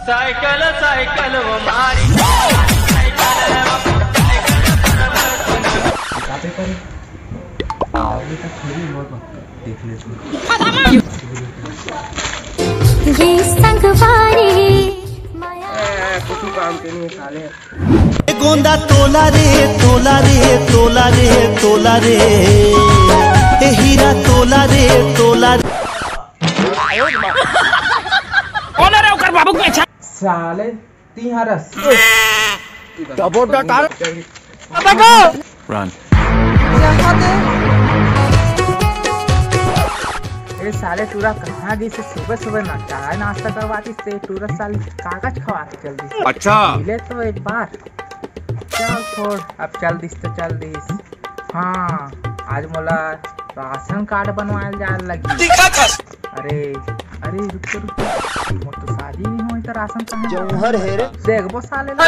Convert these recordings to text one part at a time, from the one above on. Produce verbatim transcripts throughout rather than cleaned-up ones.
Cycle, cycle वो मारी। ये संगवारी माया। ए, कुछ काम के नहीं है साले। ए गोंदा तोला रे, तोला रे, तोला रे, तोला रे। ए हीरा तोला रे, तोला रे। कौन है रे ओकर बाबू के पहचान? साले तिहारस। डबो डटार। रन। ए साले टूरा कहाँ गिस? सुबह सुबह ना चाय नाश्ता करवातिस ते टूरा साले कागज खवा के चल दिस। अच्छा। मिले तो एक बार। चल छोड़, अब चल दिस तो चल दिस। हाँ, आज मोला राशन कार्ड बनवाए जाए लगी। अरे, अरे, रुक तो, रुक तो। मोर तो शादी नहीं होई तो राशन कहाँ से जौहर है रे। देखबो साले ला।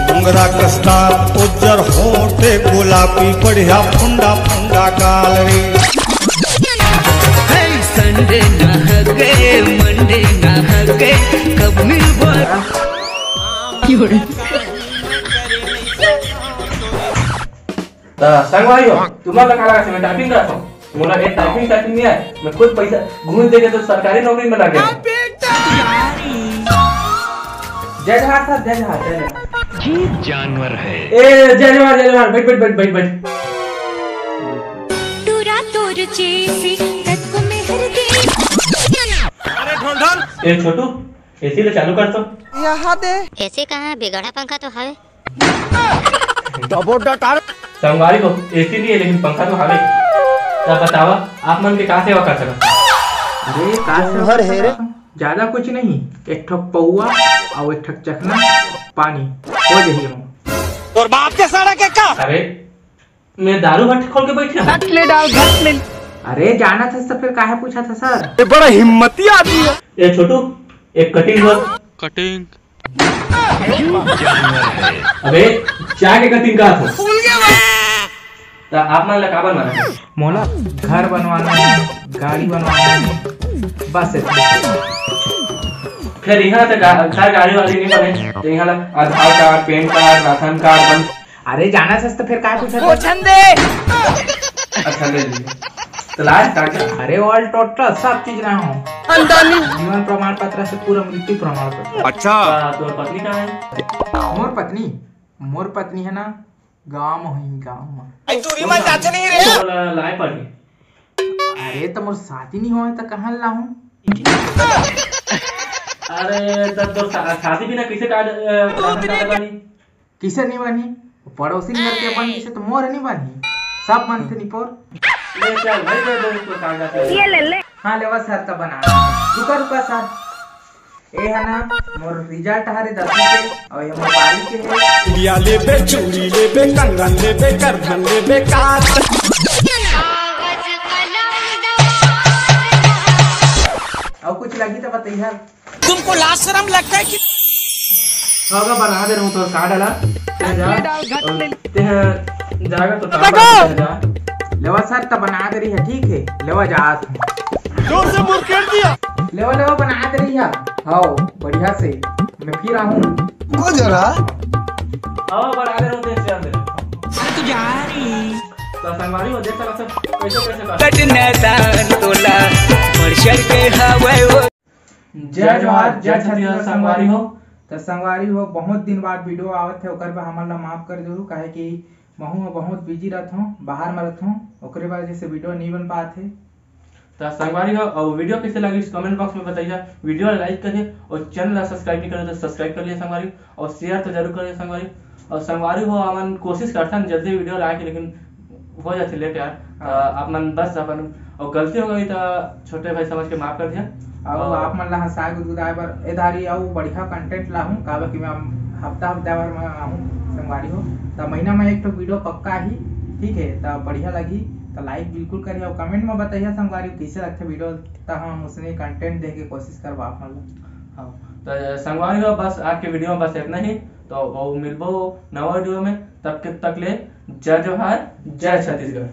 मुंगरा कस्ता उज्जर होठे गुलाबी बढ़िया फुंडा फुंडा गाल रे। हे संडे ना हके, मंडे ना हके, कब मिलबो? त संगवारी हो, तुमन ला का लगथे मैं टाइपिंग करत हूँ? मोला एक टाइपिंग टाइपिंग नहीं आए। मैं खुद पैसा घूस दे के तो सरकारी नौकरी में लग गया हूँ। जय जोहार सर, जय जोहार, जय जोहार। जीव जानवर है। ए, जय जोहार, जय जोहार, बैठ, बैठ, बैठ, बैठ, बैठ। टूरा तोर जैसे तत्व में हर दिन। ए छोटू, एसी ले चालू कर तो। यहाँ दे। एसी कहाँ है? बिगड़ा पंखा तो हवे। डबो डटार। संगवारी हो, एसी नहीं है लेकिन पंखा तो हवे। त बतावा, आप मन के का सेवा कर सकत? अरे का सेवा कर सकत? ज्यादा कुछ नहीं, एक ठो पौवा अउ एक ठो चखना पानी हो जाही। तोर बाप के सड़ा के का? अरे मैं दारू भट्टी खोल के बैठे हूँ। घट ले डाल, घट ले। अरे जानत हस त फिर काहे पूछत हस सर? ये बड़ा हिम्मती आदमी है। ए छोटू, एक कटिंग कर। कटिंग। अबे चाय के कटिंग का था? त आप मन ला का बनवाना है? मोला घर बनवाना है, गाड़ी बनवाना है, बस इतना। फिर यहाँ से गा-, घर गाड़ी वाली नहीं बने, तो यहाँ ला Aadhaar card, pan card, ration card बन। अरे जानत हस त फिर काय पूछत हस? अच्छा ले लीजिए। तो लाए का क्या? अरे ऑल टोटल सब चीज रहा हूँ। जीवन प्रमाण पत्र से पूरा मृत्यु प्रमाण पत्र। अच्छा। तो पत्नी कहाँ है? मोर पत्नी, मोर पत्नी है ना गाँव में हुई, गाँव में। आई तू रीमा चाचा नहीं रे। तो ला-, लाए पड़ी। अरे तो मोर शादी नहीं होए तो कहाँ लाहूँ? अरे तो, तो शा-, शादी बिना कैसे कार्ड, अ, राशन कार्ड बनी? किसे नहीं बनी? पड़ोसी घर के बन किसे तो मोर नहीं बनी। सब मन थे निपोर। ले चल भाई, दे दे इसको कागजात ले। ये ले ले। हाँ लेवा सर, तब बना। रुका, रुका सर। ए है ना मोर रिजल्ट हरे दसवीं के, और ये मोर बारहवीं के है। बिंदिया लेबे, चूड़ी लेबे, कंगन लेबे, करधन लेबे, कात। और कुछ लगी तो बताइए। तुमको लाज शर्म लगता है कि? होगा, बना दे रहूं तोर कार्ड ला। ते जा, घट ले डाल, घट ले। ते जाएगा तो कार्ड बना दे जा। लेवा सर, तब बना दे रही है, ठीक है, लेवा जा। जोर से मुड़ कर दिया। लेवा, लेवा, बना दे रही है। हाँ, बढ़िया से। मैं फिर आऊँ। वो जरा। हाँ, बना दे रहूं, ते जान दे। अरे तू जा रही। तो संगवारी हो, देख सकत हो, कैसे, कैसे कर। कट नैदान तोला, मर्शर के हवै वो। जय जोहार, जय छत्तीसगढ़ संगवारी हो। त संगवारी हो, बहुत दिन बाद वीडियो आवत है, ओकर बर हमन ला माफ कर देहू, काहे कि महू ह बहुत बिजी रहत हूँ, बाहर में रहत हूँ, ओकरे वजह से वीडियो नहीं बन पात है। त संगवारी हो, और वीडियो कैसे लगी कमेंट बॉक्स में बताइए, वीडियो ला लाइक करिए और चैनल ला सब्सक्राइब नहीं करे तो सब्सक्राइब कर लिए संगवारी, और शेयर तो जरूर करिए संगवारी। और संगवारी हो, हमन कोशिश करथन जल्दी वीडियो लाए के, लेकिन हो जाथे लेट यार। त हाँ। आप मन बस अपन, और गलती हो गई त छोटे भाई समझ के माफ कर दिया। अउ और आप मन ला हंसाए गुदगुदाए बर ए धारी अउ बढ़िया कंटेंट लाहूं, काबर कि मैं हफ्ता हफ्ता भर में आहूं संगवारी हो। त महीना में एक ठो वीडियो पक्का ही, ठीक है? त बढ़िया लगी त लाइक बिल्कुल करिए और कमेंट में बताइए संगवारी हो कैसे लगथे वीडियो, त हम उसने कंटेंट दे के कोशिश करबो आप मन ला। हाँ, त संगवारी हो बस आज के वीडियो में बस इतना ही। तो वो मिलबो नवा वीडियो में, तब के तक ले जय जोहार, जय छत्तीसगढ़।